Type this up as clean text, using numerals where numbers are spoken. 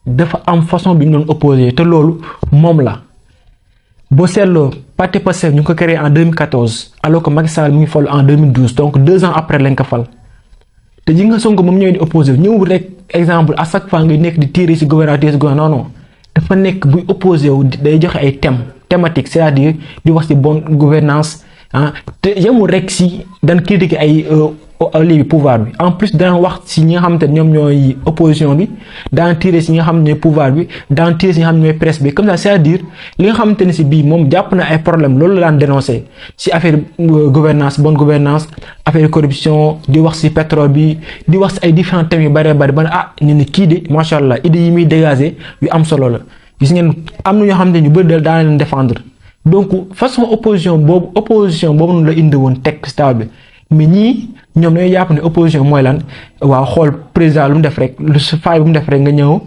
dafa am façon bi ñu doon opposé te loolu moom la boo seetloo parti Pastef ñu ngi ko créé en 2014 alors que Macky Sall mu ngi fal en 2012 donc 2 ans après lañ ko fal te ji nga Sonko moom ñëwee di opposé ñëw rek exemple à chaque fois ngay nekk di tirer ci gouvernement non dafa nekk buy opposé wu day joxe ay thématiques c'est-à-dire di wax ci bonne gouvernance te yemul rek ci daan critiquer ay lii pouvoir bi en plus daan wax ci ñi nga xamante ne ñoom ñooy opposition bi daan tirer ci ñi nga xam ne ñooy pouvoir bi daan tirer ci ñi nga xam ne ñooy presse bi comme ça c'est-à-dire li nga xamante ne ci bii moom jàpp na ay problème loolu la daan dénoncer ci affaire gouvernance bonne gouvernance affaire corruption di wax ci pétrole bi di wax ci ay différents thèmes yu bari ba ñu ne kii de macha allah idées yi muy dégager yu am solo la gis ngeen am na ñoo xamante ne ñu bëri daan leen défendre donc façon opposition boobu noonu la indi woon teg stable bi mais ñii ñoom dañuy jàpp ne opposition mooy lan waaw xool président lu mu def rek lu faay bu mu def rek nga ñëw